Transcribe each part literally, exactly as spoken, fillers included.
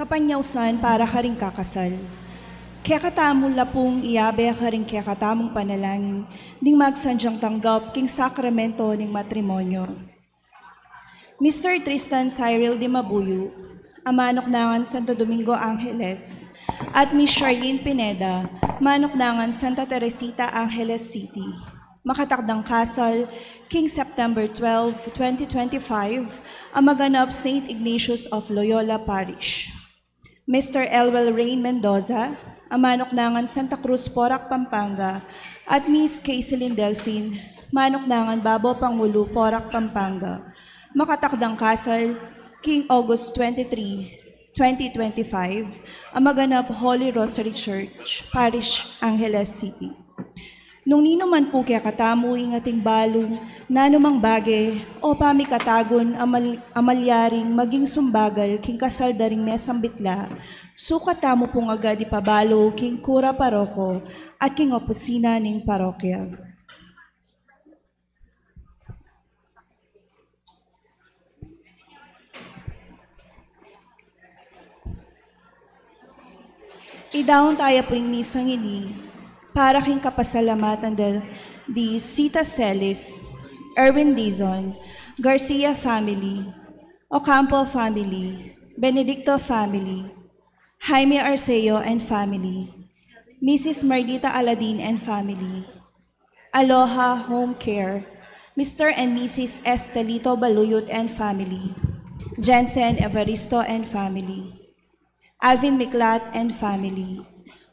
Kapanyausan para karing kakasal. Kekatamu la pung iabe karing kekatamung panalangin ding magsandyang tanggap king sakramento ning matrimonyo. Mister Tristan Cyril de Mabuyu, a manuknangan Santo Domingo Angeles, at Miss Charlene Pineda, manuknangan Santa Teresita, Angeles City. Makatakdang kasal king September twelve, twenty twenty-five, a maganap Saint Ignatius of Loyola Parish. Mister Elwell Rain Mendoza, a manuknangan Santa Cruz, Porac, Pampanga, at Miss Kayceline Delfin, manuknangan Babo Pangulu, Porac, Pampanga. Makatakdang kasal king August twenty-three, twenty twenty-five, a maganap Holy Rosary Church, Parish, Angeles City. Nung ninu man pu kekatamu ing ating balu, nanumang bage o pamikatagun a mal-, a malyaring maging sumbagal king kasal da ring mesambit la, sukat tamu pung agad ipabalu king kura paroko at king opisina ning parokya. Idaun taya pu ing misang ini para king kapasalamatan da di Sita Celis, Erwin Dizon, Garcia family, Ocampo family, Benedicto family, Jaime Arceo and family, Missus Mardita Aladin and family, Aloha Home Care, Mister and Missus Estelito Baluyot and family, Jensen Evaristo and family, Alvin Miklat and family,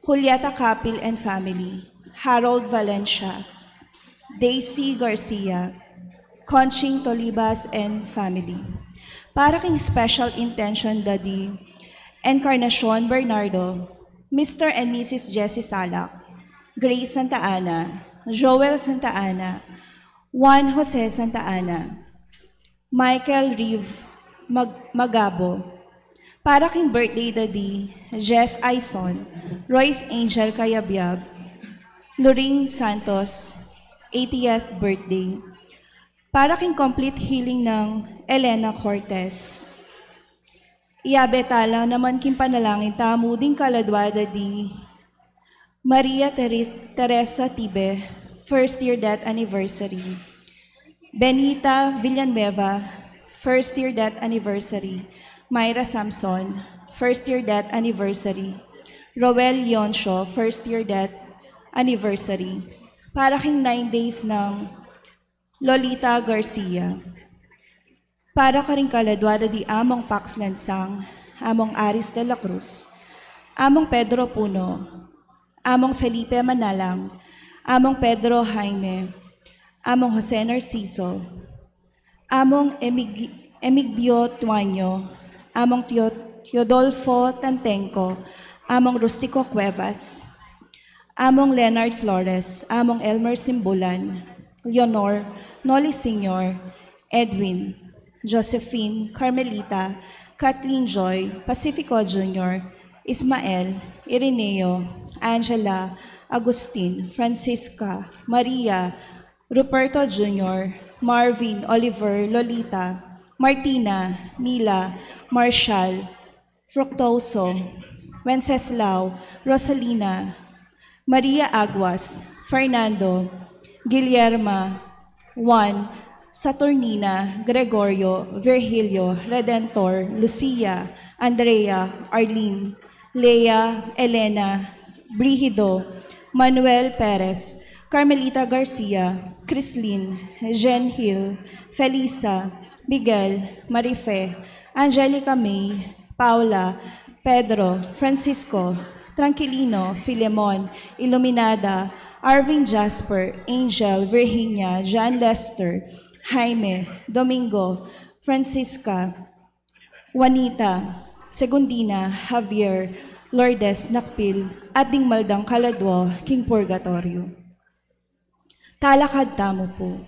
Julieta Capil and family, Harold Valencia, Daisy Garcia, Conching Tolibas and family. Para king special intention da di Encarnacion Bernardo, Mister and Missus Jessie Salak, Grace Santa Ana, Joel Santa Ana, Juan Jose Santa Ana, Michael Reeve Mag-, Magabo. Para king birthday da di Jess Aison, Royce Angel Cayabyab, Loring Santos, eightieth birthday. Para king complete healing nang Elena Cortez. Iabe tala naman king panalangin tamu ding kaladua da di Maria Tere-, Teresa Tibe, first year death anniversary. Benita Villanueva, first year death anniversary. Myra Samson, first year death anniversary. Roel Yoncio, first year death anniversary. Para king nine days nang Lolita Garcia. Para karing kaladua da di Among Pax Lansang, Among Aris de la Cruz, Among Pedro Puno, Among Felipe Manalang, Among Pedro Jaime, Among Jose Narciso, Among Emig-, Emigdio Tuaño, Among Teo-, Teodolfo Tantenco, Among Rustico Cuevas, Among Leonard Flores, Among Elmer Simbulan, Leonor, Noli Senior, Edwin, Josephine, Carmelita, Kathleen Joy, Pacifico Junior, Ismael, Irineo, Angela, Agustin, Francisca, Maria, Ruperto Junior, Marvin, Oliver, Lolita, Martina, Mila, Marshall, Fructuoso, Wenceslao, Rosalina, Maria Aguas, Fernando, Guillerma, Juan, Saturnina, Gregorio, Virgilio, Redentor, Lucia, Andrea, Arlene, Lea, Elena, Brigido, Manuel Perez, Carmelita Garcia, Chrislyn, Jen Hill, Felisa, Miguel, Marife, Angelica May, Paula, Pedro, Francisco, Tranquilino, Filemon, Iluminada, Arvin, Jasper, Angel, Virginia, John Lester, Jaime, Domingo, Francisca, Juanita, Segundina, Javier, Lourdes, Nakpil, at ding mal dang kaladua king purgatoryo. Talakad tamu pu.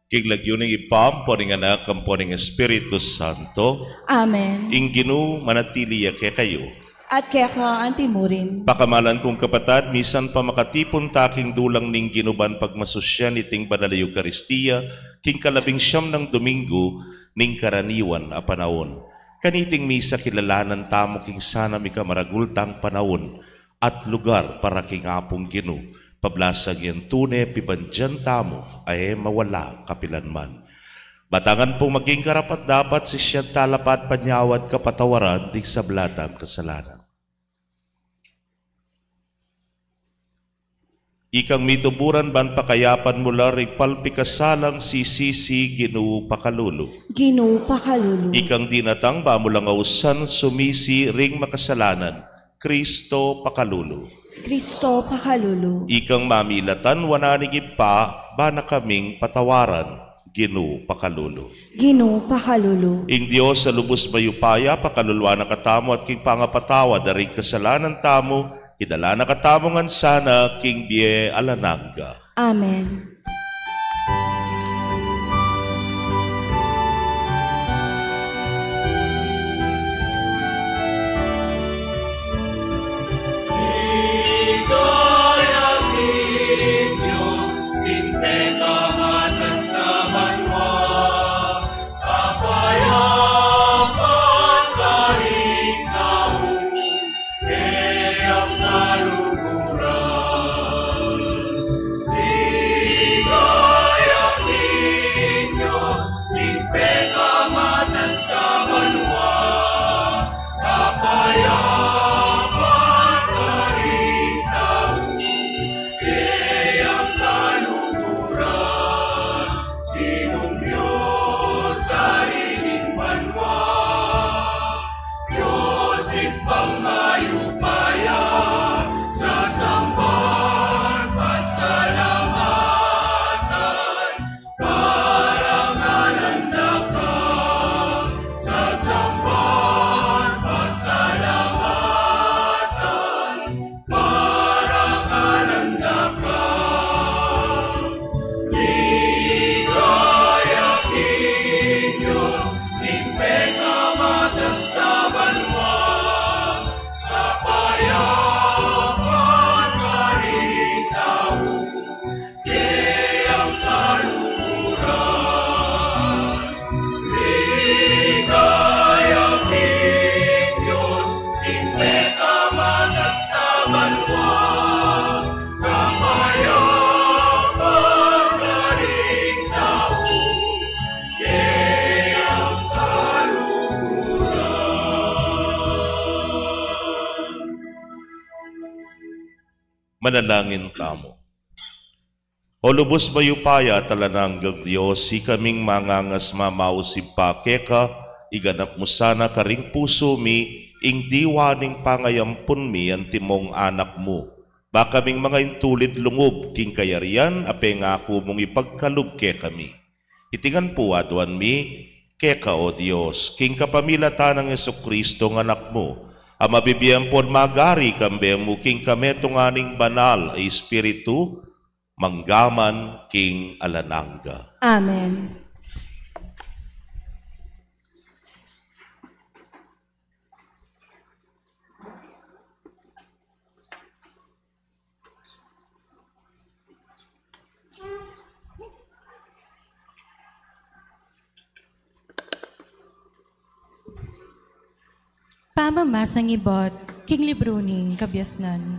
King lagyu ning Ibpa, ampo ning Anak, ampo ning Espiritu Santo. Amen. Ing Ginu manatili ya kekayu. At keka antimurin. Pakamalan kung kapatad, misan pa makatipun ta king dulang ning Ginu ban pagmasusyan iting banal a Eukaristia, king kalabing siyam nang Domingo ning karaniwan a panaun. Kaniting misa kilalanan tamu king sana mikamaragul tang panaun at lugar para king Apung Ginu. Pablasang yang tune, pibandian tamu, a e mawala kapilanman. Batangan pung maging karapat-dapat, sisian tala pa at panyawad kapatawaran ding sabla tang kasalanan. Ikang mituburan ban pakayapan mu la ring palpikasalang sisisi, Ginu pakalulu. Ginu pakalulu. Ikang dinatang ba mu lang ausan sumisi ring makasalanan, Kristo pakalulu. Kristo pakalulu. Ikang mamilatan wanan ning Ibpa, ba na kaming patawaran, Ginu pakalulu. Ginu pakalulu. Ing Dios a lubus mayupaya, pakaluluan na katamu at king pangapatawad da ring kasalanan tamu, idala na katamu ngan sana king bie alang angga. Amen. Manalangin tamu. O lubus mayupaya at alang anggang Dios, ikaming mangangas mamaus Ibpa keka, iganap mu sana karing pusu mi ing diwa ning pangayampun mi antimong Anak mu. Ba kaming mangaintulid lungub king kayarian a pengaku mung ipagkalub kekami. Iti ngan pu aduan mi keka, O Dios, king kapamilatan nang Jesucristo a Anak mu, a mabibie ampon magari kambe mu king kametungan ning Banal a Espiritu, mangga man king alang angga. Amen. Pamamasang ibat king libru ning Kabiasnan.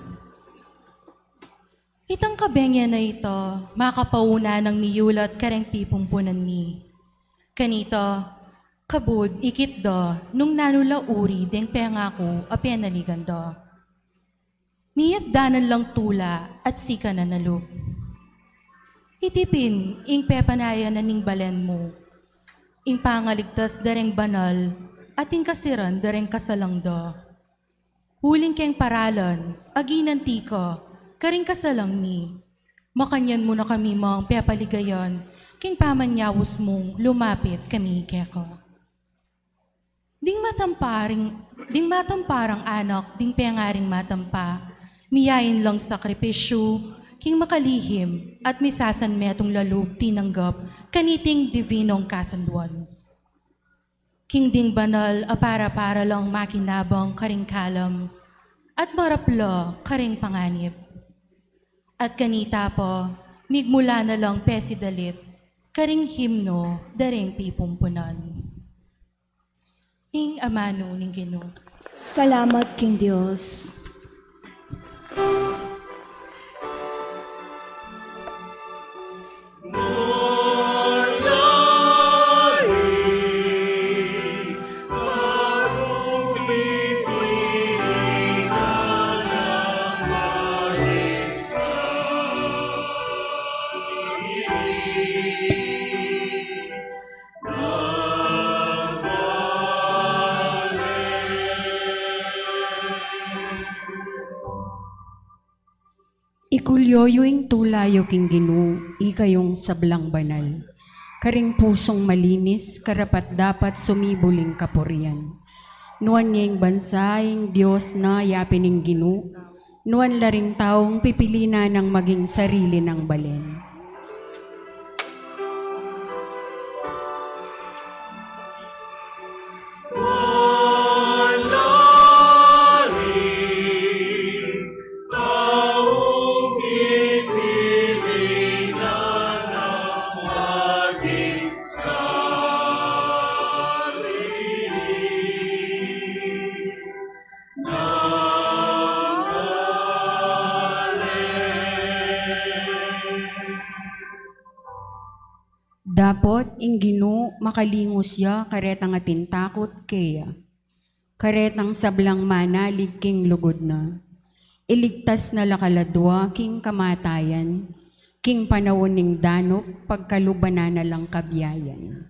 Itang kabengyan a ita, makapauna nang miyulat kareng pipumpunan mi. Kanita, kabud ikit da nung nanu la uri deng pengaku a penaligan da. Miyatdanan lang tula at sikanan a lub. Iti pin ing pepanayan na ning balen mu, ing pangaligtas da reng banal at ing kasiran da reng kasalang da. Uling keng paralan a ginanti ka karing kasalang mi, makanyan mu na kami mang pepaligayan king pamanyaus mung lumapit kami keka. Ding matampa ring, ding matampa rang anak, ding pengaring matampa, miyain lang sakripisyu, King makalihim at misasanmetung lalub tinanggap kaniting dibinong kasunduan. King ding banal a para-para lang makinabang karing kalam at marapla karing panganib. At kanita pa, migmula na lang pesidalip karing himno da ring pipumpunan. Ing amanu ning Ginu. Salamat king Dios. Ikulyo yu ing tula yu king Ginu, ikayung sablang banal. Karing pusung malinis, karapat-dapat sumibul ing kapurian. Nuan ya ing bansa, ing Dios na yapin ing Ginu, nuan la ring taung pipili na nang maging sarili nang balen. Dapot ing Ginu makalingus ya karetang atin takut keya, karetang sablang manalig king lugud na. Iligtas na la kaladua king kamatayan, king panaun ning danup pagkalubanan na lang kabiayan.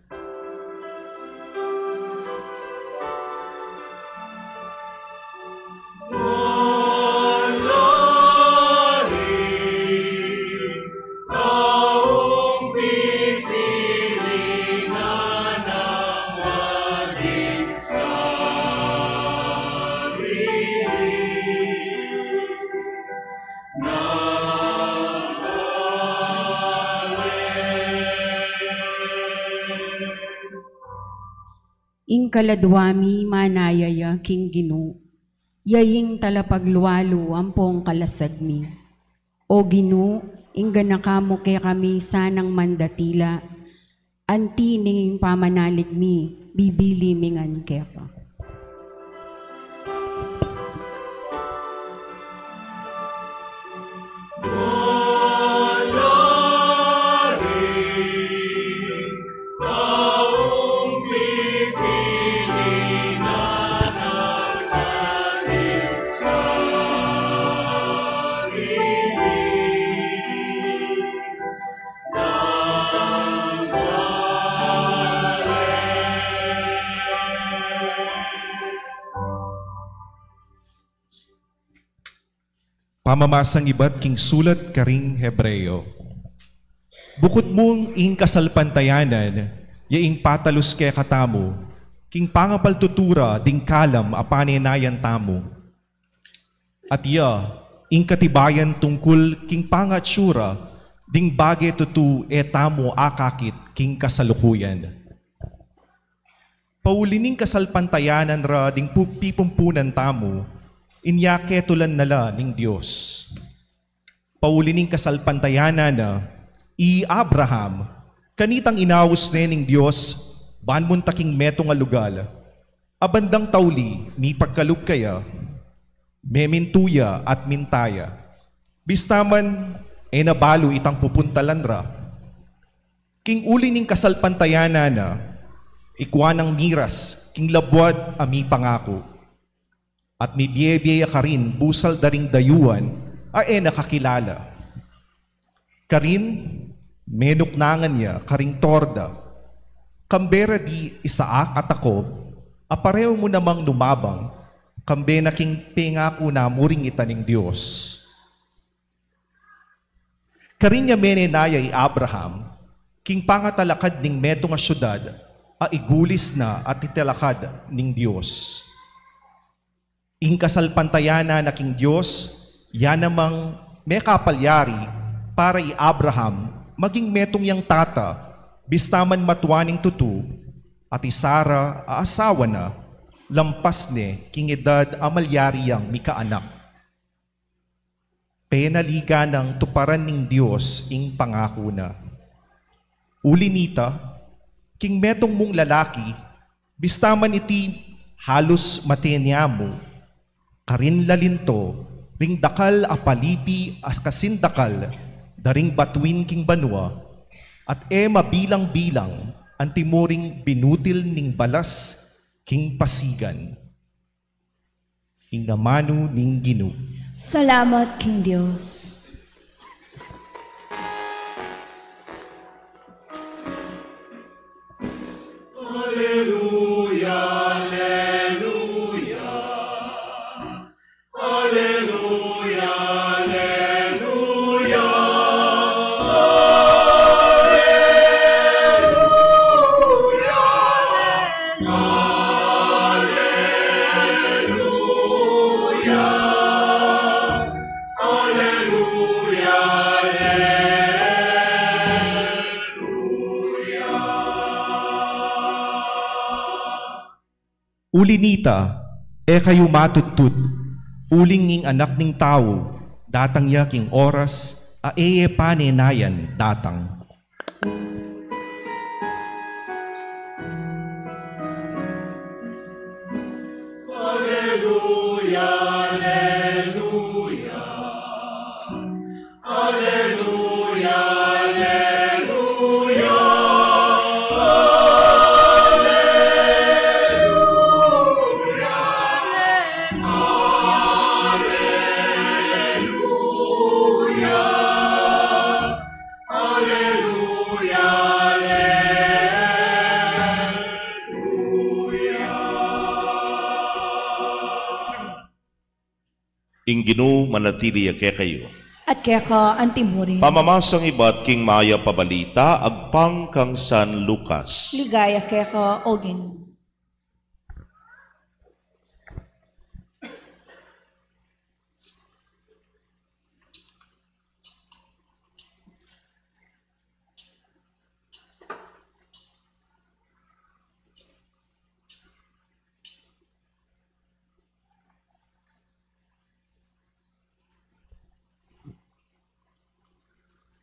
Ing kaladua mi manaya ya king Ginu, ya ing talapaglualu ampong kalasag mi. O Ginu, ing ganaka mu kekami sanang mandatila, anti ning pamanalig mi, bibili mi ngan keka. Pamamasang ibat king sulat karing Hebreo. Bukud mung ing kasalpantayanan, ya ing patalus kekatamu, king pangapaltutu ra ding kalam a panenayan tamu. At ya, ing katibayan tungkul king pangatsura, ding bage tutu e tamu akakit king kasalukuyan. Pauli ning kasalpantayanan ra ding pu-, pipumpunan tamu, inya ketulan na la ning Dios. Pauli ning kasalpantayanan na, i Abraham, kanitang inaus ne ning Dios, ban munta king metung a lugal, a bandang tauli, mipagkalub kaya, memintu ya at minta ya. Bista man, e na balu itang pupuntalan ra. King uli ning kasalpantayanan na, ikua nang miras, king labuad a mipangaku. At mibiebie ya karin busal da ring dayuan a e na kakilala. Karin, menuknangan ya karing torda, kambe ra di Isaac at Jacob, a pareu mu namang lumabang, kambe na king pengaku na mu ring ita ning Dios. Karin ya menenaya i Abraham, king pangatalakad ning metung a siudad, a igulis na at italakad ning Dios. Ing kasalpantayanan na king Dios, ya namang mekapalyari, para i Abraham maging metung yang tata, bista man matua ning tutu, at i Sara a asawa na, lampas ne king edad a malyari yang mikaanak. Penaligan nang tuparan ning Dios ing pangaku na. Uli nita, king metung mung lalaki, bista man iti halus mate ne mu, karin lalinto ring dakal a palipi a kasindakal da ring batuin king banua, at e mabilang-bilang anti muring binutil ning balas king pasigan. Ing amanu ning Ginu. Salamat king Dios. Aleluya, aleluya. Aleluya, aleluya. Aleluya, aleluya. Aleluya, aleluya. Uli nita, e kayu matudtud, uling ing Anak ning Tau datang ya king oras a e ye panenayan datang. Aleluya, aleluya. Aleluya, aleluya. Aleluya, aleluya. Aleluya, aleluya. Ing Ginu manatili ya kekayu. At keka antimurin. Pamamasang ibat king Mayap a Balita agpang kang San Lucas. Ligaya keka, O Ginu.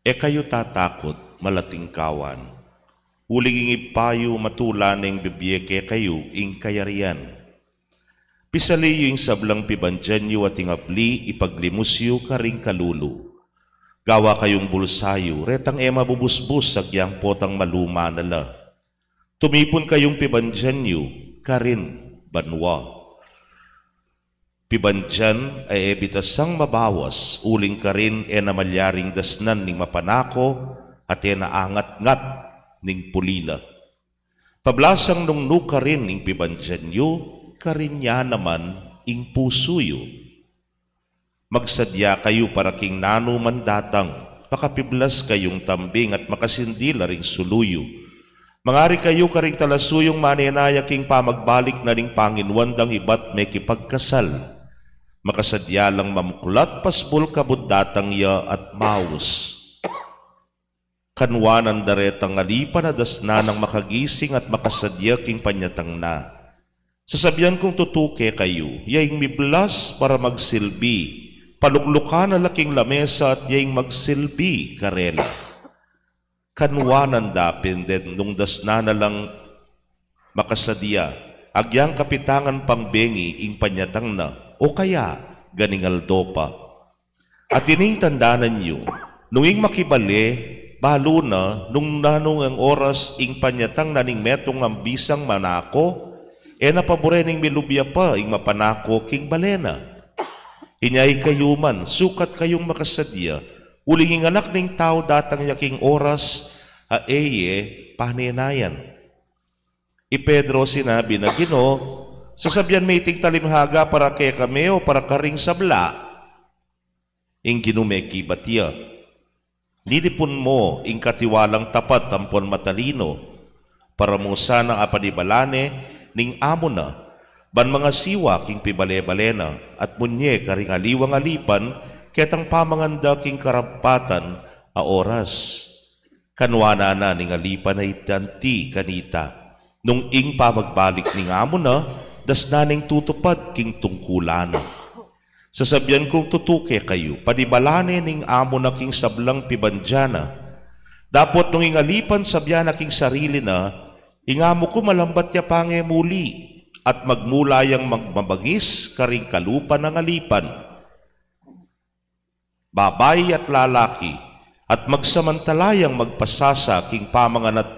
E kayu tatakut, malatingkawan. Uling ing Ibpa yu matula neng bibie kekayu ing kayarian. Pisali yu ing sablang pibandian yu at ing abli ipaglimus yu karing kalulu. Gawa kayung bulsa yu retang e mabubusbus agyang potang maluma na la. Tumipun kayung pibandian yu karin banua. Pibandian a e bitasang mabawas, uling karin e na malyaring dasnan ning mapanako, at e na angatngat ning pulila. Pablasang nung nu karin ing pibandian yu, karin ya naman ing pusu yu. Magsadya kayu para king nanu man datang, makapiblas kayung tambing at makasindil la ring sulu yu. Mangari kayu karing talasuyung manenaya king pamagbalik na ning Panginoon dang ibat mekipagkasal. Makasadya lang mamuklat pasbul kabud datang ya at maus. Kanuanan da retang alipan a dasnan nang makagising at makasadya king panyatang na. Sasabian kung tutu kekayu, ya ing miblas para magsilbi, paluklukan na la king lamesa at ya ing magsilbi karela. Kanuanan da pin den nung dasnan na lang makasadya, agyang kapitangan pang bengi ing panyatang na, o kaya ganing aldo pa. At ining tandanan yu, nung ing makibale, balu na, nung nanu ngang oras ing panyatang na ning metung a bisang manako, e na pabure ning milubya pa ing mapanako king bale na. Inya ikayu man, sukat kayung makasadya, uling ing Anak ning Tau datang ya king oras a e ye panenayan. I Pedro sinabi na, Ginu, sasabian me iting talimhaga para kekami o para karing sabla? Ing Ginu mekibat ya, Nilipun mu ing katiwalang tapat ampon matalino, para mu sanang apanibala ne ning amo na, ban mangasiwa king pibale-bale na, at munye karing aliwang alipan, ketang pamangan da king karampatan, a oras. Kanuanan na ning alipan a iti anti kanita, nung ing pamagbalik ning amo na, dasnan neng tutupad king tungkulan na. Sasabian kung tutu kekayu, panibalan ne ning amo na king sablang pibandian na. Dapot nung ing alipan sabian na king sarili na, "Ing amo ku malambat ya pangemuli," at magmula yang magmabangis karing kalupa nang alipan, babai at lalaki, at magsamantala yang magpasasa king pamangan at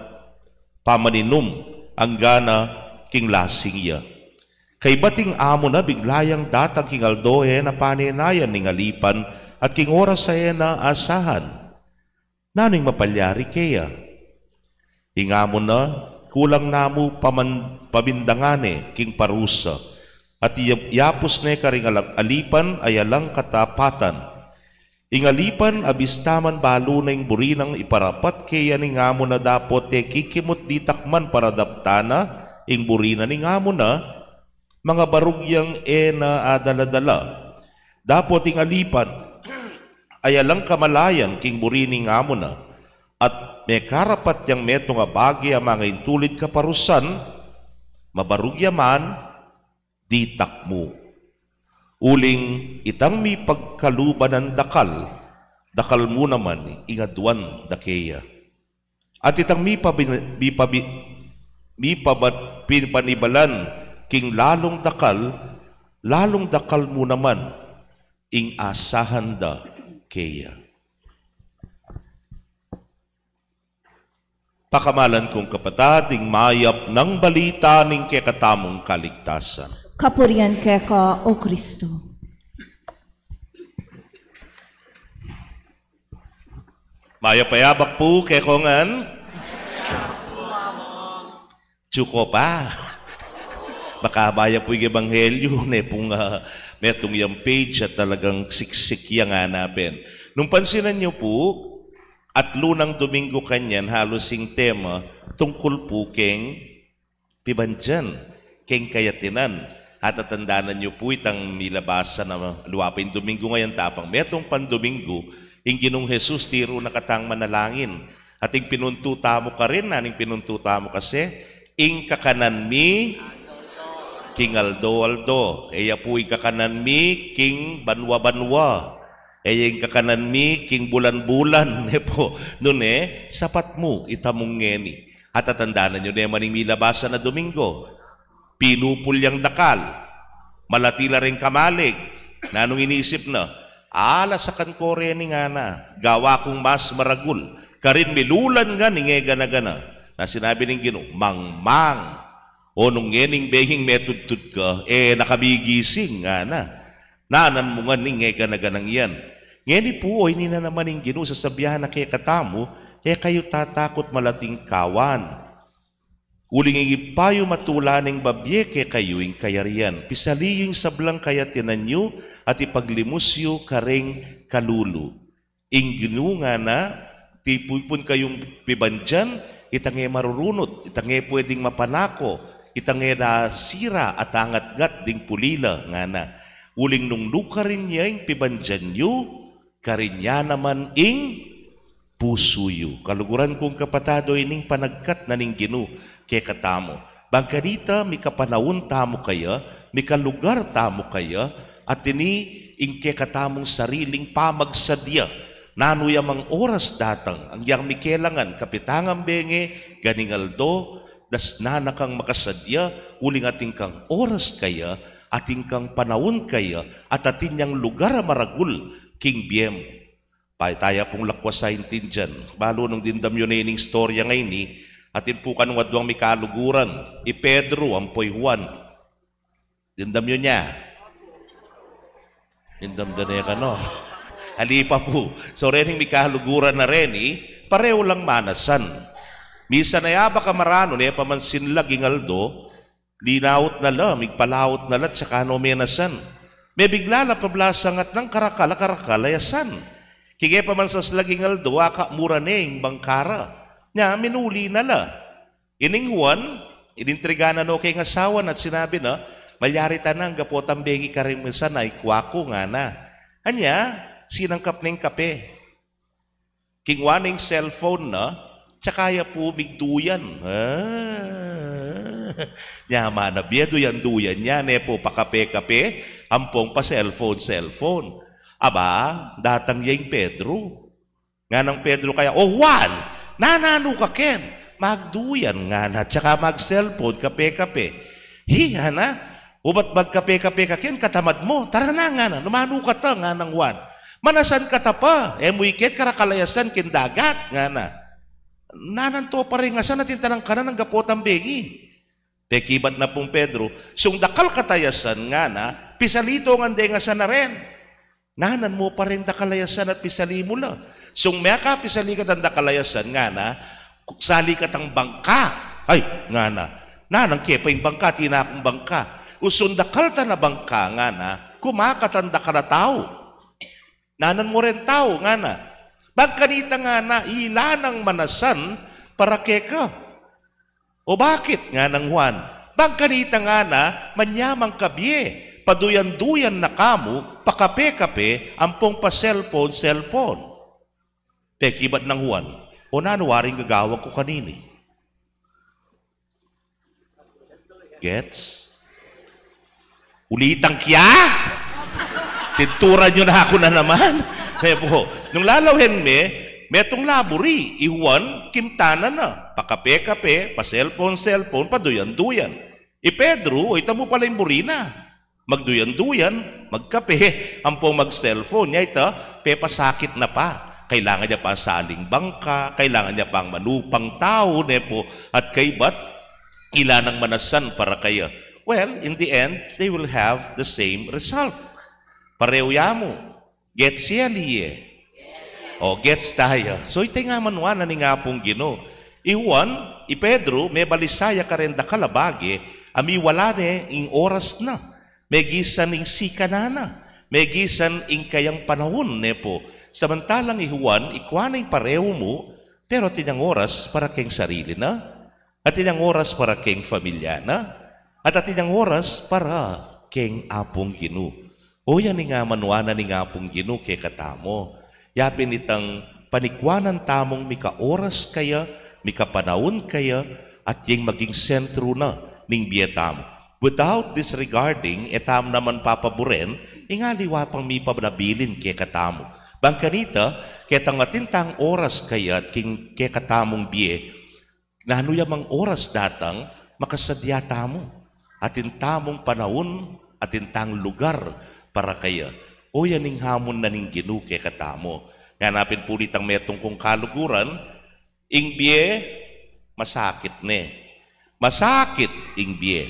pamaninum, anggana king lasing ya. Kaybat ing amo na bigla yang datang king aldo a e na panenayan ning alipan, at king oras a e na asahan. Nanu ing mapalyari keya? Ing amo na, kulang na mu paman-, pabindangan ne king parusa, at iya-, iyapus ne karing ala-, alipan a alang katapatan. Ing alipan, abista man balu na ing buri nang iparapat keya ning amo na, dapot e kikimut ditak man paradaptan na ing buri na ning amo na, mangabarug yang e na adala-dala. Dapot ing alipan a alang kamalayan king buri ning amo na, at mekarapat yang metung a bage a mangaintulid kaparusan, mabarug ya man, ditak mu. Uling itang mipagkaluban nang dakal, dakal mu naman ing aduan da keya. At itang mipabi-, mipabi-, mipabat-, pinipanibalan king lalung dakal, lalung dakal mu naman ing asahan da keya. Pakamalan kung kapatad, ing mayap nang balita ning kekatamung kaligtasan. Kapurian keka, O Kristo. Mayap a yabak pu kekongan. Tsuko pa. Makabaya pu ing ebanghelyu, ne pung, ah, metung yang page at talagang siksik yang anapen. Nung pansinan yu pu, atlu nang Domingo kanyan, halos ing tema, tungkul pu keng pibandian, keng kayatinan. At atandanan yu pu itang milabasan a liwa pa ing Domingo ngeni, tapang metung pang Domingo, ing Ginung Jesus tiru na katang manalangin. At ing pinuntu tamu karin, nanu ing pinuntu tamu kasi, ing kakanan mi king aldo-aldo. E ya pu ing kakanan mi king banua-banua. E ya ing kakanan mi king bulan-bulan, ne pu. Nune, sapat mu itamung ngeni. At atandanan yu ne man ing milabasan a Domingo. Pinupul yang dakal. Malati la reng kamalig. Nanung inisip na? Ala, sakan ko reni, ngana. Gawa kung mas maragul. Karin milulan ngan ing e gana-gana. Na sinabi ning Ginu, mangmang. O nung ngening benging metudtud ka, e na ka migising, ngana. Nanan mu ngan ing e gana-ganang yan. Ngeni pu, o ini na naman ing Ginu, sasabian na kekatamu, e kayu tatakut, malating kawan. Uling ing Ibpa yu matula neng babie kekayu ing kayarian. Pisali yu ing sablang kayatinan yu at ipaglimus yu kareng kalulu. Ing Ginu, ngana, tipun kayung pibandian, itang e marurunut, itang e pweding mapanako, itang e nasira at angatngat ding puli la, ngana. Uling nung nukarin ya ing pibandian yu, karin ya naman ing pusu yu. Kaluguran kung kapatad, o ining panagkat na ning Ginu kekatamu. Bang kanita, mikapanaun tamu kaya, mikalugar tamu kaya, at ini ing kekatamung sariling pamagsadya. Nanu ya mang oras datang, agyang mikelangan, kapitangan benge, ganing aldo, dasnan na kang makasadya, uling atin kang oras kaya, atin kang panaun kaya, at atin yang lugar a maragul king bie mu. Pay taya pung lakwas a intindian. Balu nung dimdam yu ne ining istorya ngeni, atin pu kanung aduang mikaluguran, i Pedro ampo i Juan. Dimdam yu ne? Dimdam da ne kanu. Ali pa pu. So, rening mikaluguran a reni, pareho lang manasan. Misan e ya baka maranu, ne pa man sinlag ing aldo, linaut na la, migpalaut na la, at saka no menasan. Mebigla la pablasangat nang karakal a karakal a asan. King e pa man saslag ing aldo, aka mura ne ing bangka ra. Nya, minuli na la. Ining Juan, inintriga na no keng asawa na at sinabi na, malyari ta na, angga potang bengi karing mesan, ikua ku, ngana. Anya, sinangkap neng kape. Kinuan ne ing cellphone na, tsaka ya pu migduyan. Ah. Nya man a bie, duyan-duyan ya, ne pu, pakape-kape ampong pa-cellphone-cellphone. Aba, datang ya ing Pedro. Nganang Pedro kaya, "O Juan, nananu ka ken? Magduyan," ngana, "tsaka mag-cellphone, kape-kape." "Hi," ngana, "ubat magkape-kape ka ken, katamad mu. Tara na," ngana, "numanu kata?" Nganang Juan, "Manasan kata pa, e mu iket karakalayasan king dagat," ngana. "Nananto pa ring asan atin tanang kanan anggapo tang bengi." Pekibat na pung Pedro, "Sung dakal kata yasan," ngana, "pisali to ngan deng asan a ren." "Nanan mu pa ring dakal a yasan at pisali mu la? Sung mekapisali katang dakal a yasan," ngana, "sali katang bangka." "Ay," ngana, "nanang ke pa ing bangka, atin akung bangka." "O sung dakal ta na bangka," ngana, "kumakat ang dakal a tau." "Nanan mu reng tau?" ngana. "Bang kanita," ngana, "ila nang manasan para keka." "O bakit?" nganang Juan. "Bang kanita," ngana, "manyamang ka bie, paduyan-duyan na ka mu, pakape-kape ampong pa-cellphone-cellphone." Pekibat nang Juan, "O nanu waring gagawan ku kanini?" Gets? Ulitan ke ya? Tinturan yu na ku na naman. Kaya pu, nung lalawin me, metung laburi, i Juan, kimtanan na. Pakape-kape, pa-cellphone-cellphone, paduyan-duyan. I Pedro, o, ita mu pala ing buri na. Magduyan-duyan, magkape, ampong mag-cellphone. Nya ita, pepasakit na pa. Kailangan ya pa saling bangka, kailangan ya pang manupang tau, ne pu, at kaybat, ila nang manasan para kaya. Well, in the end, they will have the same result. Pareho ya mu. Gets ye, ali ye? O, gets taya. So, ita ing amanuan na ning Apung Ginu. I Juan, i Pedro, mebalisa ya kareng dakal a bage, a miwala ne ing oras na. Megisan ing sikanan na. Megisan ing kayang panaun, ne pu. Samantalang i Juan, ikua na ing pareho mu, pero atin yang oras para keng sarili na. Atin yang oras para keng familia na, at atin yang oras para keng Apung Ginu. O, yan ing amanuan na ning Apung Ginu kekatamu. Ya pin itang panikuanan tamung mika oras kaya, mika panaun kaya, at yang maging sentro na ning bie tamu. Without disregarding, e tamu naman papaburen, ing aliwa pang mipanabilin kekatamu. Bang kanita, ketang atin tang oras kaya at king kekatamung bie, nanu ya mang oras datang, makasadya tamu. Atin tamung panaun, atin tang lugar para kaya. O, yan ing hamon na ning Ginu kekatamu. Ngana pin pu nitang metung kung kaluguran, ing bie, masakit ne. Masakit ing bie.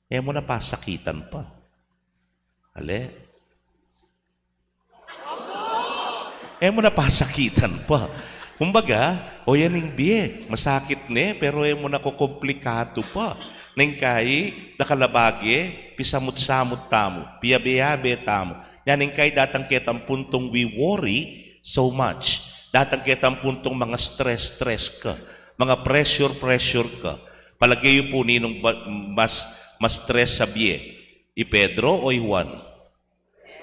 E mu na pasakitan pa. Ale? E mu na pasakitan pa. Kumbaga, o, yan ing bie, masakit ne, pero e mu na kukumplikadu pa. Neng kai, dakal a bage, pisamut-samut tamu, piyabe-yabe tamu. Yan neng kai datang ketang puntung we worry so much. Datang ketang puntung manga stress-stress ka, manga pressure-pressure ka. Palage yu pu ninung ba, mas, mas stress sa bie? I Pedro o i Juan?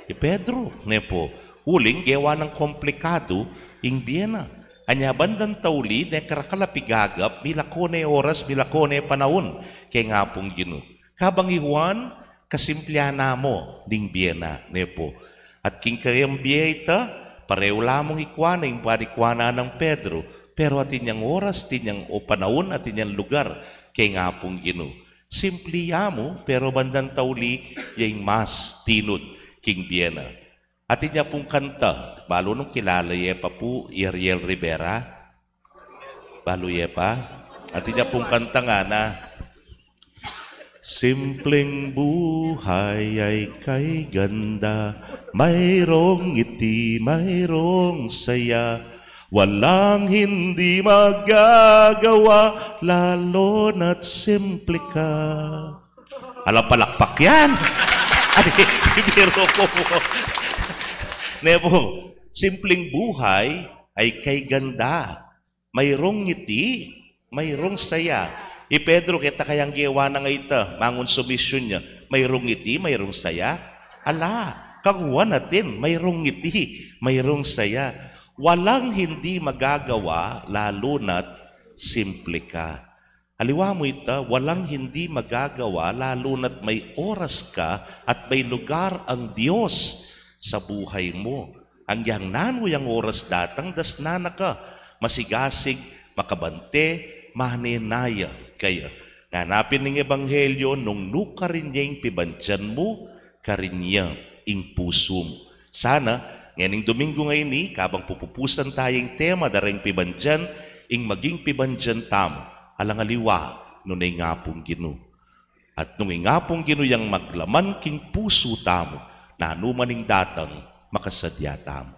I Pedro, ne pu. Uling gewa nang komplikadu ing bie na. Anya bandang tauli, ne karakal a pigagap, milako ne oras, milako ne panaun keng Apung Ginu. Kabang i Juan, kasimplian na mu ning bie na, ne pu. At king kayang bie ita, pareho la mung ikua na ing panikuanan nang Pedro, pero atin yang oras, atin yang o panaun, atin yang lugar keng Apung Ginu. Simpli ya mu, pero bandang tauli, ya ing mas tinud king bie na. Atin ya pung kanta, balu nung kilala ye pa pu i Ariel Rivera? Balu ye pa? Atin ya pung kanta ngana, "Simpleng buhay ay kay ganda, mayroong ngiti, mayroong saya, walang hindi magagawa, lalo na't simple ka." Alang palakpak yan. Ay, biro ko po. Ne pu, simpleng buhay ay kay ganda. Mayroong ngiti, mayroong saya. I Pedro, keta kayang gewa na nga ita, mangun sumisyun ya, mayroong ngiti, mayroong saya. Ala, kang Juan atin, mayroong ngiti, mayroong saya. Walang hindi magagawa, lalo na't simple ka. Aliwa mu ita, walang hindi magagawa, lalo na't may oras ka at may lugar ang Diyos sa buhay mo. Anggiyang nanu yang oras datang, dasnan na ka, masigasig, makabante, manenaya kaya. Nganapin ning ebanghelyo, nung nu karin ya ing pibandian mu, karin ya ing pusu mu. Sana, ngening Domingo ngeni, kabang pupupusan taya ing tema da reng pibandian, ing maging pibandian tamu, alang aliwa, nune ing Apung Ginu. At nung ing Apung Ginu yang maglaman king pusu tamu, nanu man ing datang, makasadya tamu.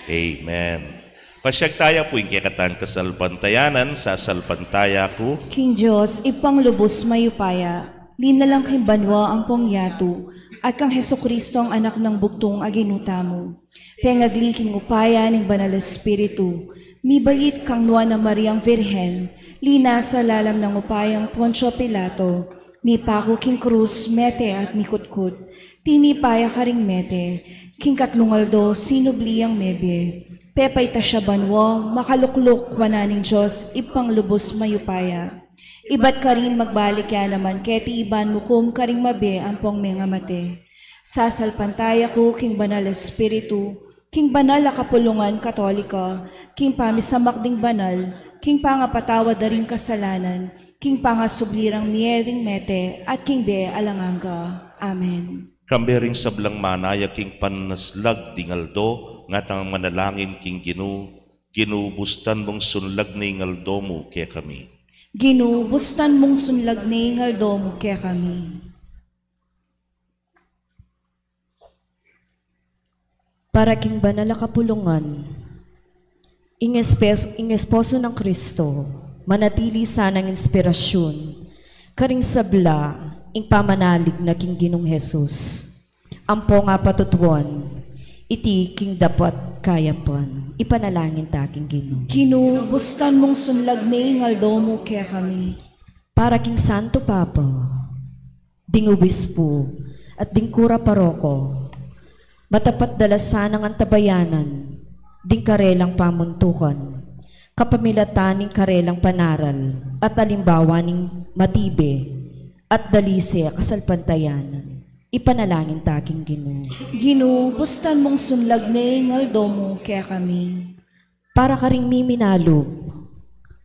Amen. Pasiag taya pu ing kekatang kasalpantayanan, sasalpantaya ku. King Dios, Ibpang lubus mayupaya, linalang king banua ampong yatu, at kang Jesucristo ang Anak nang bugtung a Ginu tamu. Pengagli king upaya ning Banal Espiritu, mibait kang Nuan a Mariang Virgen, linasa lalam nang upayang Poncio Pilato, mipaku king krus, mete at mikutkut, tinipa ya karing mete, king katlung aldo sinubli yang mebie, pepaitas ya banua, makalukluk wanan ning Dios Ibpang lubus mayupaya. Ibat karin magbalik ya naman keti iban mukum karing mabie ampong mengamate. Sasalpantaya ku king Banal Espiritu, king banal a kapulungan Katolika, king pamisamak ding banal, king pangapatawad da ring kasalanan, king pangasubli rang mie ring mete, at king bie alang angga. Amen. Kambe ring sablang manaya king panaslag ding aldo, ngatang manalangin king Ginu. Ginu, bustan mung sunlag ne ing aldo mu kekami. Ginu, bustan mung sunlag ne ing aldo mu kekami. Para king banal a kapulungan, ing espes-, ing esposo nang Kristo, manatili sanang inspirasyun karing sabla, ing pamanalig na king Ginung Jesus. Ampong apatutuan, iti king dapat kayapan, ipanalangin ta king Ginu. Ginu, bustan mung sunlag ne ing aldo mu kekami. Para king Santo Papa, ding obispu, at ding kura paroko, matapat da la sanang antabayanan ding karelang pamuntukan, kapamilatan ning karelang panaral, at alimbawa ning matibe at dalise a kasalpantayanan. Ipanalangin ta king Ginu. Ginu, bustan mung sunlag ne ing aldo mu kekami. Para karing miminalub,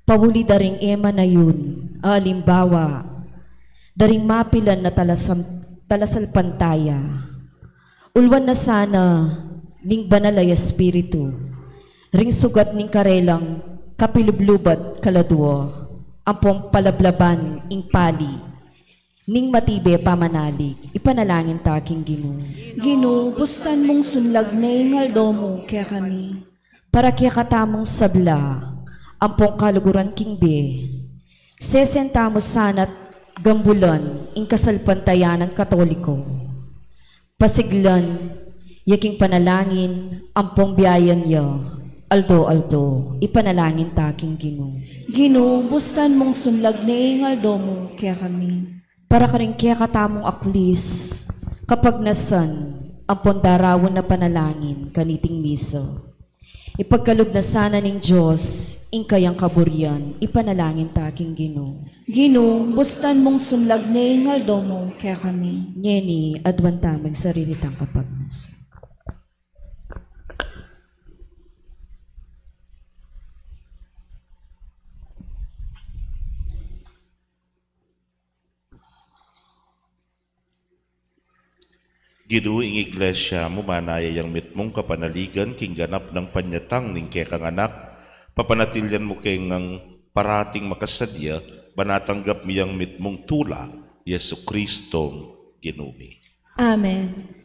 pauli da ring e manayun a alimbawa da ring mapilan a talasam-, talasalpantaya. Ulwan na sana ning Banal a Espiritu ring sugat ning karelang kapilublub at kaladua, ampong palablaban ing pali ning matibe pamanalig. Ipanalangin ta king Ginu. Ginu, bustan mung sunlag ne ing aldo mu kekami. Para kekatamung sabla, ampong kaluguran king bie, sesen tamu sana't gambulan ing kasalpantayanan Katoliko. Pasiglan ya king panalangin ampong biayan ya aldo-aldo. Ipanalangin ta king Ginu. Ginu, bustan mung sunlag ne ing aldo mu kekami. Para karing kekatamung aklis, kapagnasan ampong daraun a panalangin kaniting misa. Ipagkalub na sana ning Dios ing kayang kaburian. Ipanalangin ta king Ginu. Ginu, bustan mung sunlag ne ing aldo mu kekami. Ngeni, aduan tamu ing sarili tang kapagnasan. Ginu, ing Iglesia mu, manaya yang mitmung kapanaligan king ganap nang panyatang ning kekang Anak, papanatilian mu ke ngang parating makasadya, ban atanggap mi yang mitmung tula, Jesucristong Ginu mi. Amen.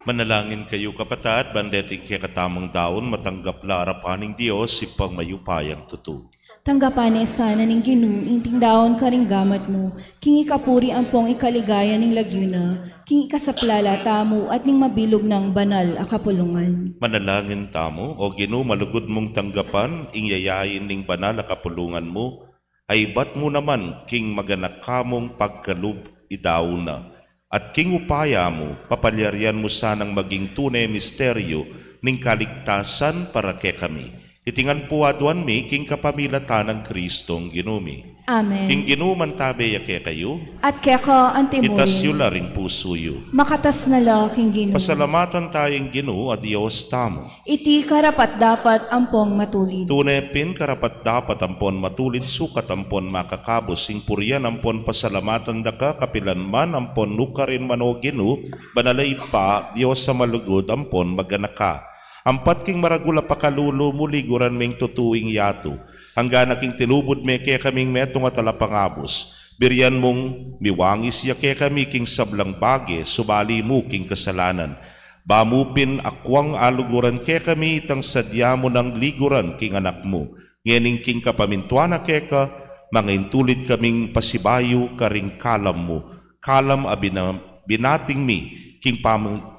Manalangin kayu, kapatad, ban deting kekatamung daun, matanggap la arapan ning Dios, Ibpang mayupayang tutu. Tanggapan na sana ning Ginu inting daun karing gamat mu, king ikapuri ampong ikaligaya ning lagyu na, king ikasapla la tamu at ning mabilug nang banal a kapulungan. Manalangin tamu. O Ginu, malugud mung tanggapan ing yayain ning banal a kapulungan mu, a ibat mu naman king maganaka mung pagkalub i daun na, at king upaya mu, papalyarian mu sanang maging tune misteryu ning kaligtasan para kekami. Iti ngan pu aduan mi king kapamilatan nang Kristong Ginu mi. Amen. Ing Ginu mantabe ya kekayu. At keka antimurin. Itas yu la ring pusu yu. Makatas na la king Ginu. Pasalamatan taya ing Ginu a Dios tamu. Iti karapat-dapat ampon matulid. Tune pin karapat-dapat ampon matulid, sukat ampon makakabus ing purian ampon pasalamatan da ka kapilan man ampon nukarin man, O Ginu, banal a Ibpa, Dios a malugud ampon maganaka. Ampat king maragul a pakalulu mu liguran meng tutu ing yatu, anggana king tinubud me kekaming metung a talapangabus, birian mung miwangis ya kekami king sablang bage subali mu king kasalanan. Ba mu pin akwang aluguran kekami itang sadya mu nang liguran king Anak mu, ngening king kapamintuan na keka, mangaintulid kaming pasibayu karing kalam mu, kalam a bina-, binating mi king pam-,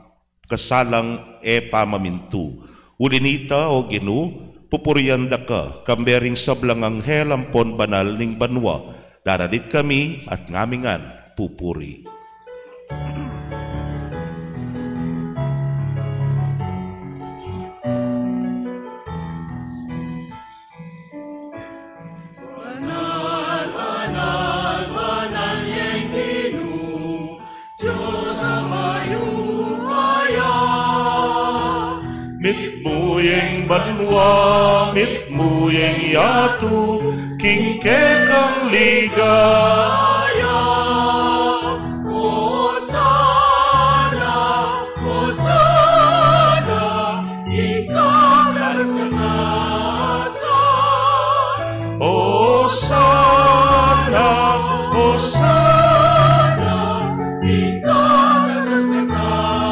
kasalang e pa mamintu. Uli nita, O Ginu, pupurian da ka, kambe ring sablang anghel ampon banal ning banua, daralit kami at ngamingan pupuri. Banal, banal, banal yang Ginu, Dios a mayupaya. Mitmu yang banua, mitmu yang yatu, king kekang ligaya. Hosana, Hosana, ika katas-katasan. Hosana, Hosana, ika katas-katasan.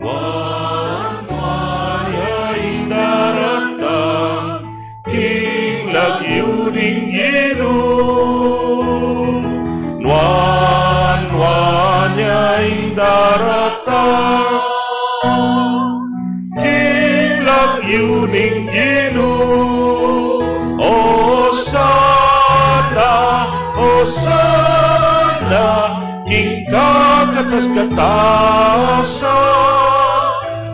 Nuan, nuan ya ing daratang king lagyu ning Ginu. Nuan, nuan ya ing daratang king lagyu ning Ginu. Hosana, Hosana, king kakatas-katasan.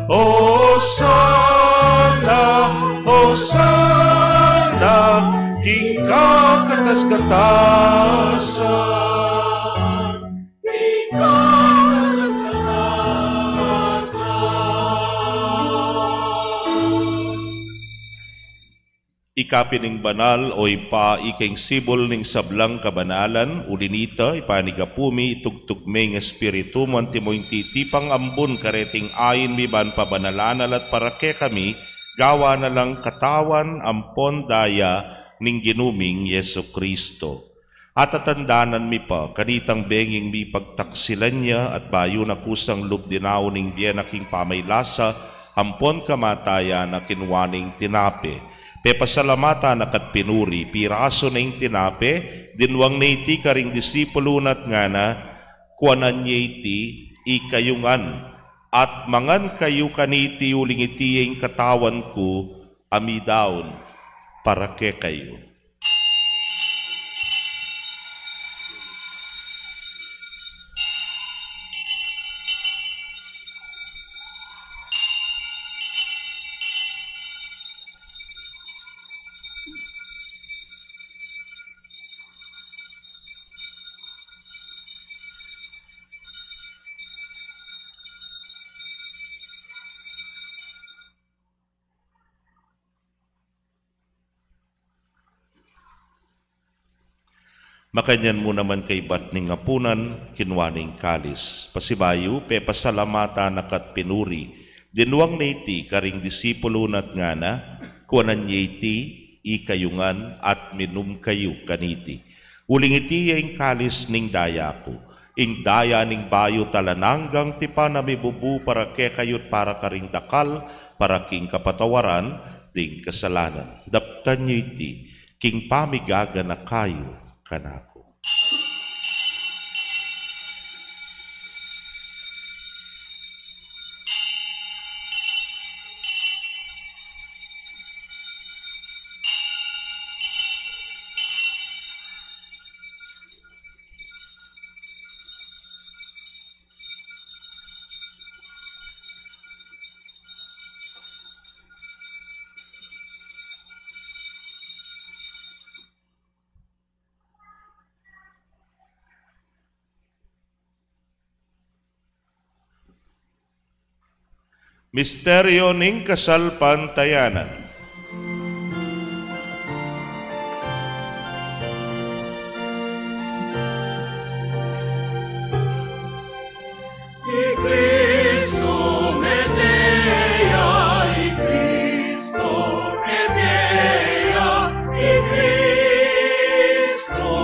Hosana, Hosana, king kakatas-katasan. King kakatas-katasan. Ika pin ing banal, o Ibpa, ika ing sibul ning sablang kabanalan, uli na nita, ipanyawad mi, itugtug me ing Espiritu mu, antimo ing titipang ambun kareting ain mi ban pabanalan na la at para kekami, gawan na lang katawan ampon daya ning Ginu ming Jesucristo. Atatandanan mi pa, kanitang benging mipagtaksilan ya, at bayu na kusang lub dinaun ing bie na king pamaglasa ampon kamatayan na, kinua ne ing tinape. Pepasalamatan na ka't pinuri, pirasu ne ing tinape, dinwang ne iti karing disipulu na at ngana, kuanan ye iti ikayu ngan, at mangan kayu kaniti uling iti ya ing katawan ku a midaun para kekayu. Makanyan mu naman kaibat ning apunan, kinua ne ing kalis. Pasibayu, pepasalamatan na ka't pinuri. Dinwang ne iti karing disipulu na at ngana, kuanan ye iti ikayu ngan at minum kayu kaniti. Uling iti ya ing kalis ning daya ku, ing daya ning bayu at alang anggang tipan a mibubu para kekayu at para karing dakal, para king kapatawaran ding kasalanan. Daptan yu iti king pamigaganaka yu kanaku. Misteryo ning kasalpantayanan. I Kristo mete ya, i Kristo mete ya, i Kristo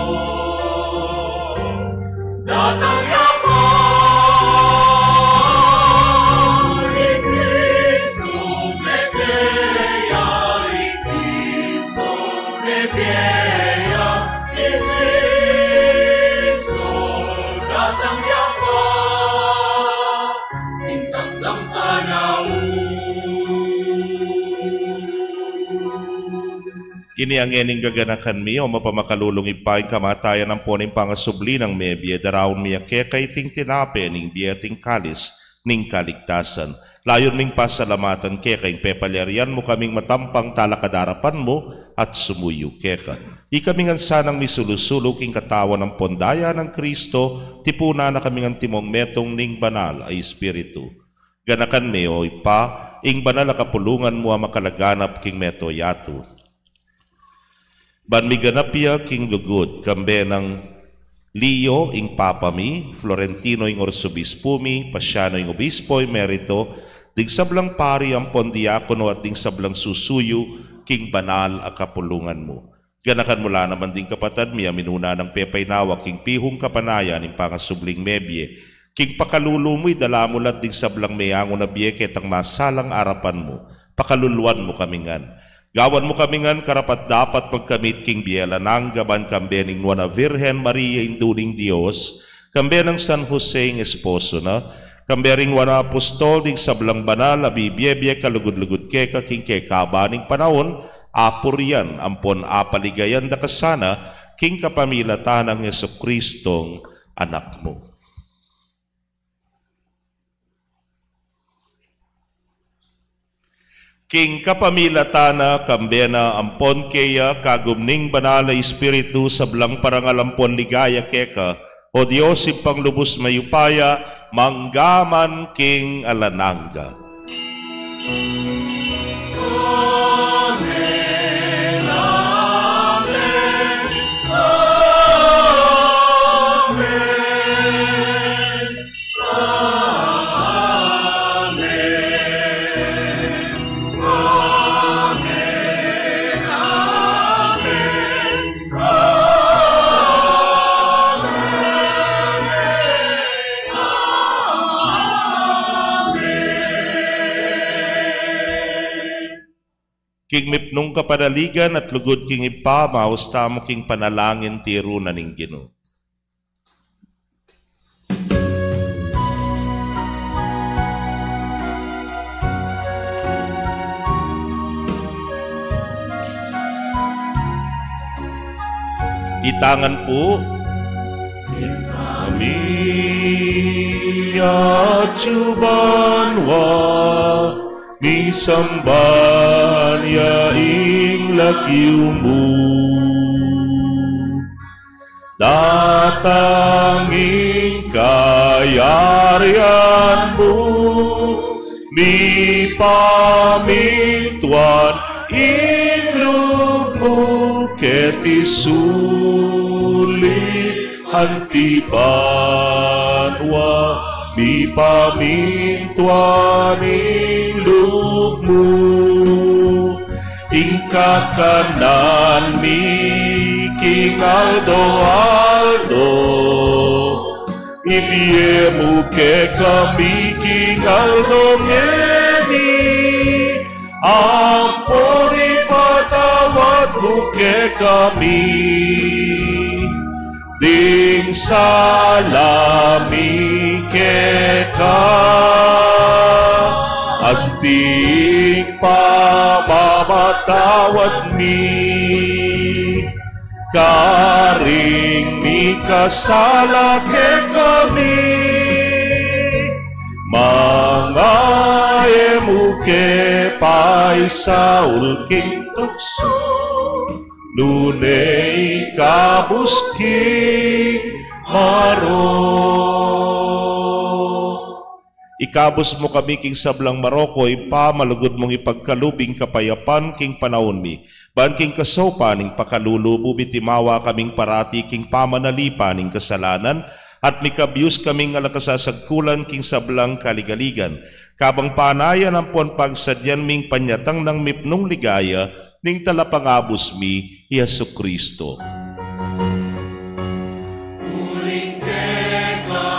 datang ya pa. I Kristo mete ya, i Kristo mete ya, i Kristo datang ya pa. King takdang panaun. Ini a ngening gaganakan mi, o mapamakalulung Ibpa, ing kamatayan ampon ing pangasubli nang mebie, daraun mi keka iting tinape ning bie at ing kalis ning kaligtasan. Layun ming pasalamatan keka ing pepalyarian mu kaming matampang talakad king arapan mu at sumuyu keka. Ikami ngan sanang misulu-sulu king katawan ampon daya nang Kristo, tipunan na kaming antimong metung ning Banal a Espiritu. Ganakan me, o Ibpa, ing banal a kapulungan mu a makalaganap king mabilug a yatu, ban miganap ya king lugud, kambe nang Leo ing Papa mi, Florentino ing Arsobispo mi, Pasiano ing Obispo emerito, ding sablang pari ampon diakono at ding sablang susuyu king banal a kapulungan mu. Ganakan mu la naman ding kapatad mi a minuna nang pepainawa king pihung kapanayan ning pangasubling mebie. King pakalulu mu, idala mu la ding sablang meangu na bie ketang masalang arapan mu. Pakaluluan mu kami ngan. Gawan mu kami ngan karapat-dapat magkamit king bie alang angga ban kambe ning Nuan a Virgen Maria, Indu ning Dios, kambe nang San Jose ing esposo na, kambe ring Nuan a Apostol, ding sablang banal a bibie-bie kalugud-lugud keka king kekaba ning panaun, apurian ampon apaligayan da ka sana king kapamilatan nang Jesucristong Anak mu. King kapamilatan na, kambe na, ampon keya, kagum ning Banal a Espiritu, sablang parangal ampon ligaya keka, O Dios, Ibpang lubus mayupaya, mangga man king alang angga. Amen. King mipnung kapanaligan at lugud king Ibpa, maus tamu king panalangin tiru na ning Ginu. Itangan pu. Ami atyu banua, misamban ya ing lagyu mu. Datang ing kayarian mu, mipamintuan ing lub mu keti sulip anti banua, mipamintuan ing lub mu. Ing kakanan mi king aldo-aldo, ibie mu kekami king aldo ngeni, ampon ipatawad mu kekami ding sala mi keka, anti ing pamamatawad mi karing mikasala kekami, manga e mu ke paisaul king tuksu, nune ikabus king marok. Ikabus mu kami king sablang marok, O Ibpa, malugud mung ipagkalub ing kapayapan king panaun mi. Ban king kasaupan ning pakalulu mu, mitimawa kaming parati king pamanalipan ning kasalanan, at mikabyus kaming ala kasasagkulan king sablang kaligaligan. Kabang panayan ampon pagsadyan ming panyatang nang mipnung ligaya, ning Talapangabus mi, i Jesucristo. Uling keka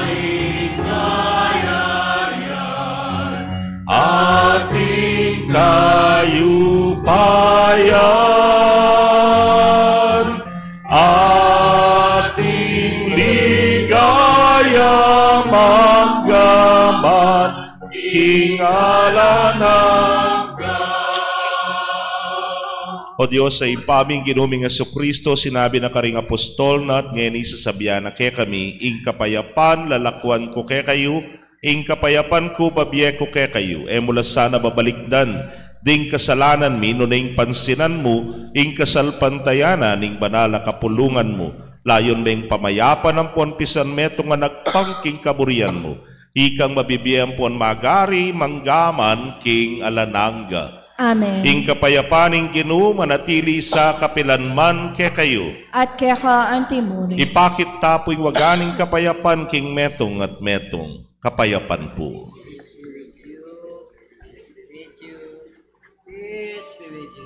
ing kayarian, ating kayupayan, ating ligaya manggaman king alang angga. O Dios a Ibpa mi, ing Ginu ming Jesucristo, sinabi na karing apostol na, at ngeni sasabian na kekami, ing kapayapan lalakuan ku kekayu, ing kapayapan ku babie ku kekayu. E mu la sana babalikdan ding kasalanan mi, nune ing pansinan mu ing kasalpantayanan ning banal a kapulungan mu. Layun me ing pamayapan ampon pisan metung a nagpang king kaburian mu. Ikang mabibie ampon magari manggaman king alang angga. Amen. Ing kapayapan ning Ginu manatili sa kapilan man kekayu. At keka antimurin. Ipakit ta pu ing waga ning kapayapan king metung at metung. Kapayapan pu. Peace be with you.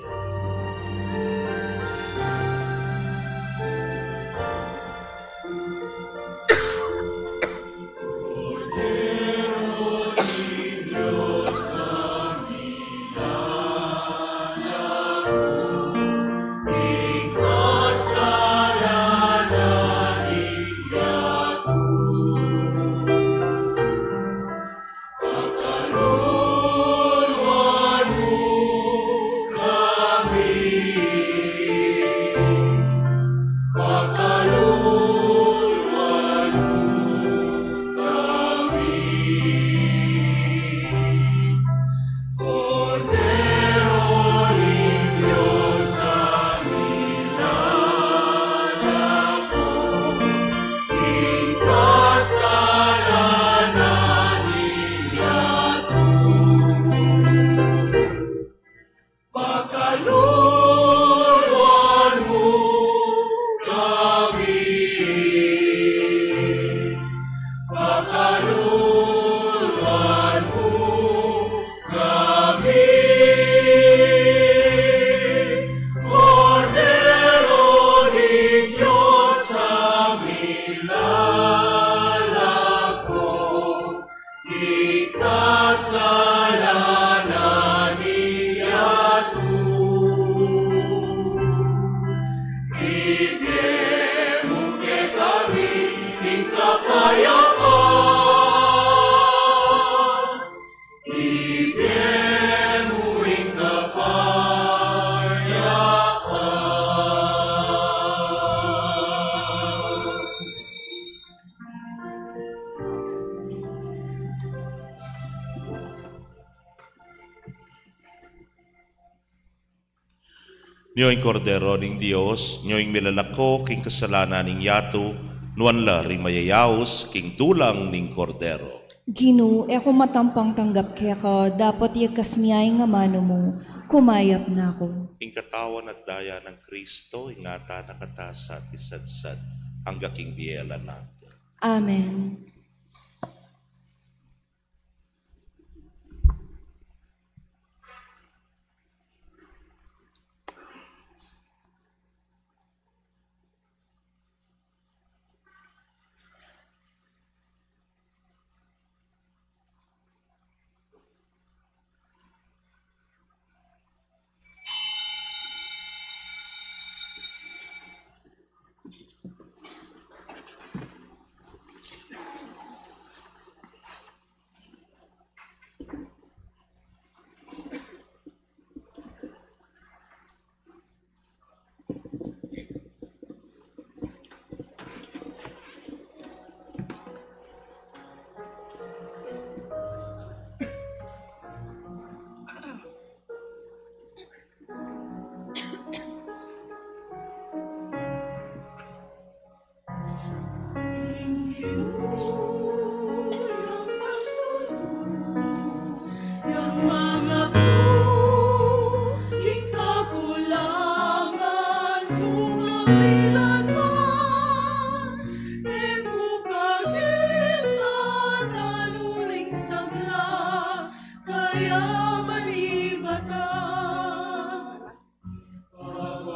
Nyo ing Kordero ning Dios, nyo ing milalako king kasalanan ning yatu, nuan la ring mayayaus king dulang ning Kordero. Ginu, e ku matampang tanggap keka, dapot yagkas mu ya ing amanu mu, kumayap na ku. Ing katawan at daya nang Kristo, ingatan na katamu at isadsad, angga king bie alang angga. Amen.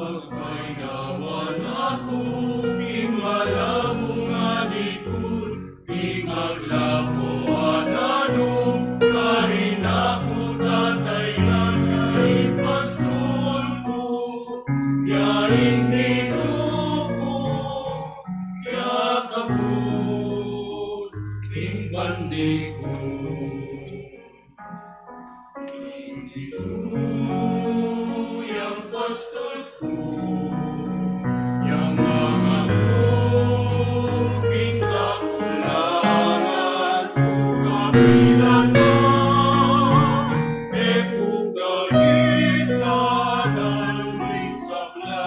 Kapagpainawan aku king malamu a dikut, king aglapo a danum, karin aku tataylan ya ing pastul ku, ya ing dinu ku, ya kabud ing bandi ku. Yang pastul ku, yang mangaku, king kakulangan ku kapilan na, e ku kagisa danum ring sabla.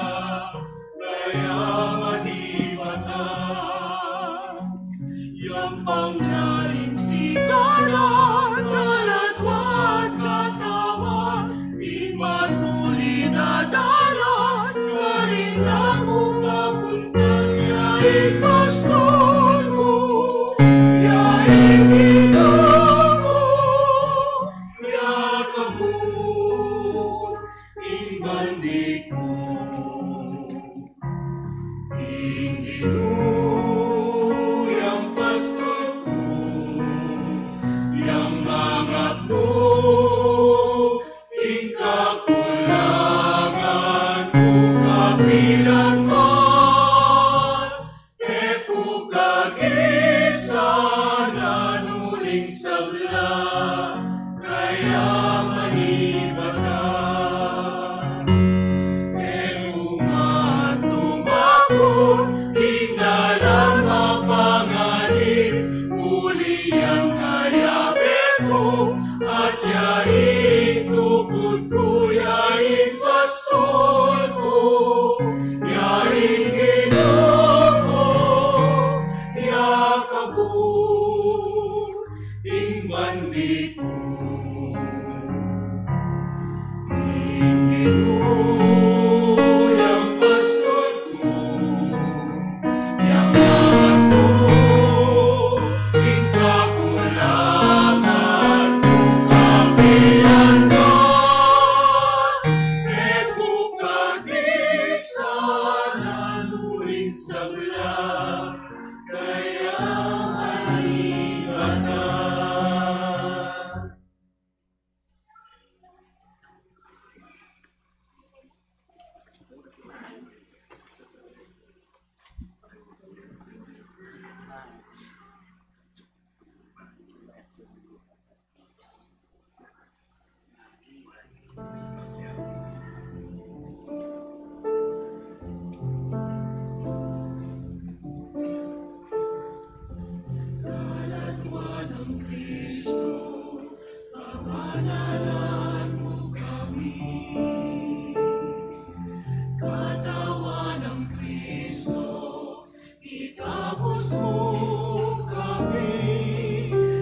Kami,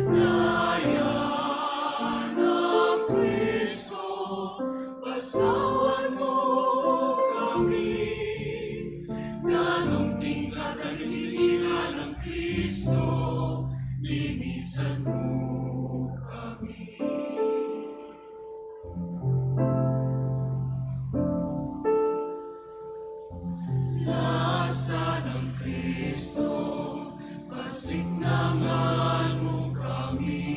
daya nang Kristo, pasawan mu kami. Danum king katalingala nang Kristo, linisan mu kami. Lasa nang Kristo, pasiknangan mu kami.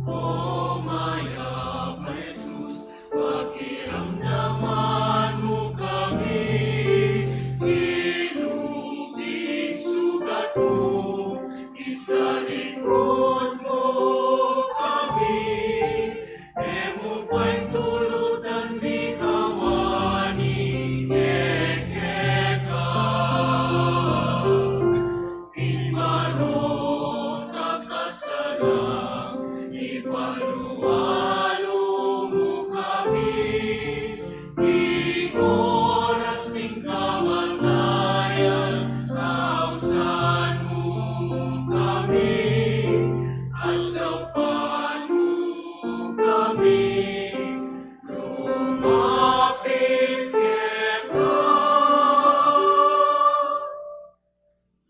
O mayap a Jesus, pakiramdaman mu kami. Kilub ing sugat mu, isalikut mu kami. E mu paintulutan mikawani kekeka. King marok a kasalang, ipalualu mu kami. King oras ning kamatayan, ausan mu kami, at saupan mu kami lumapit keka.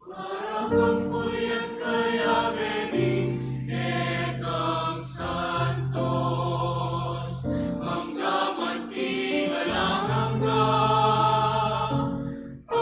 Para kang purian kaya beni, kekang santos, mangga man king alang angga. Amen.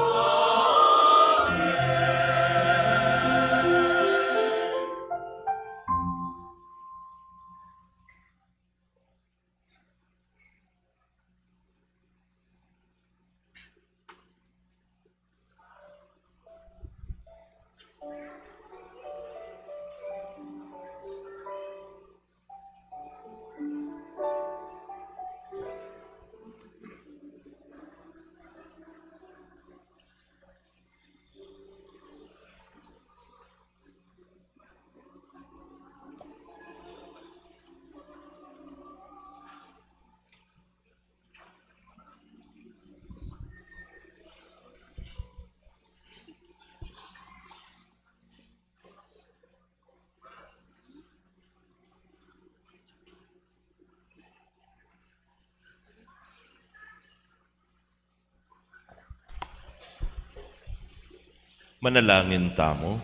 Manalangin tamu.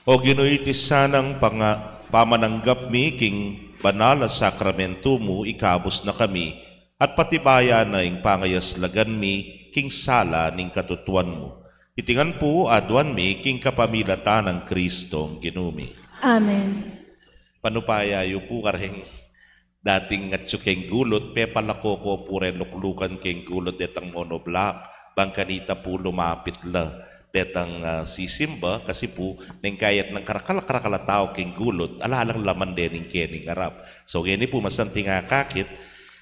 O Ginu, iti sanang panga-, pamananggap mi king banal a sakramentu mu, ikabus na kami, at patibayan na ing pangayaslagan mi king sala ning katutuan mu. Iti ngan pu aduan mi king kapamilatan nang Kristong Ginu mi. Amen. Panupaya yu pu kareng dating atsu keng gulut, pepalako ko pu reng luklukan keng gulut detang monoblock, bang kanita pu lumapit la detang, ah, sisimba, kasi pu, neng kayat nang karakal-karakal a tau keng gulut, ala lang laman dening kening arap. So, ngeni pu masanting akakit,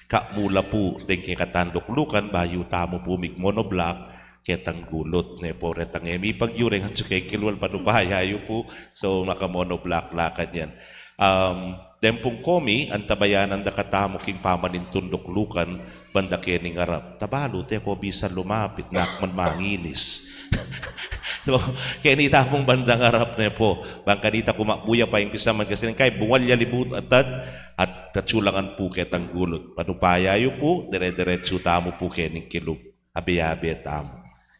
kamula pu deng kekatang luklukan, bayu tamu pu migmonoblock ketang gulut, ne pu, retang e mi pagyu reng atsu keng kilwal, panupaya yu pu, so makamonoblock la kanyan. Um, deng pung komi, antabayanan da katamu king pamanintun luklukan, banda kening arap. Tabalu, te ko bisa lumapit, nak man manginis. So, kenita pung bandang arap ne pu, bang kanita kumakbuya pa ing pisaman kasi neng kay bungal ya libut atad, at katsulangan pu ketang gulut. Panupaya yu pu, dire-diretsu tamu pu kening kilub. Abe-abe tamu.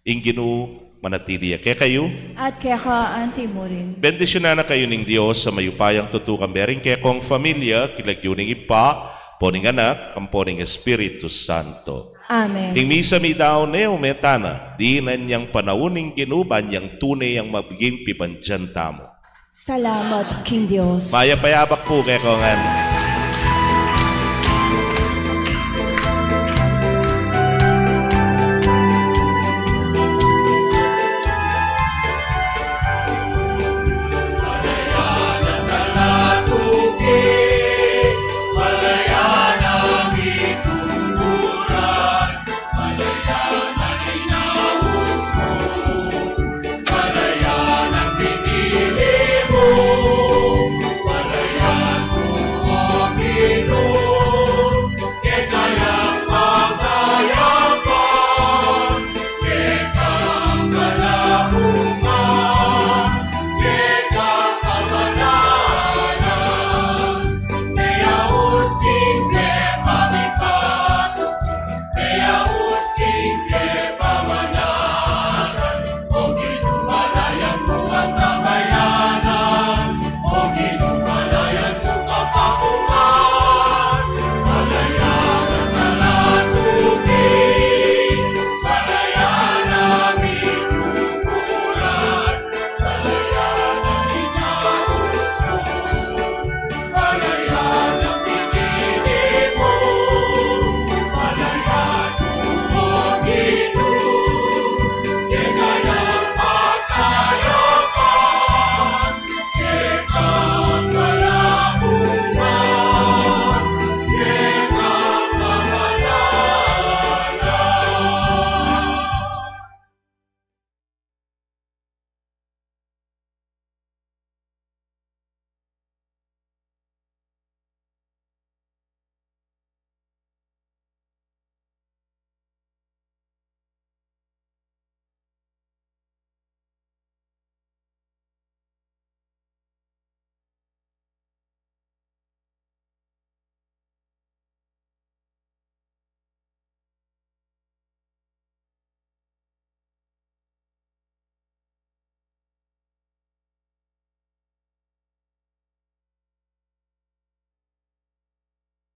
Ing Ginu manatili ya kekayu. At keka anti mu rin. Bendisyunan na kayu ning Dios a mayupayang tutu, kambe ring kekong familia, king lagyu ning Ibpa, ampo ning Anak, ampo ning Espiritu Santo. Amen. Ing misa mi daun ne, ume tana, dinan yang panaun ning Ginu, ban yang tune yang maging pibandian tamu. Salamat king Dios. Mayap a yabak pu kekongan.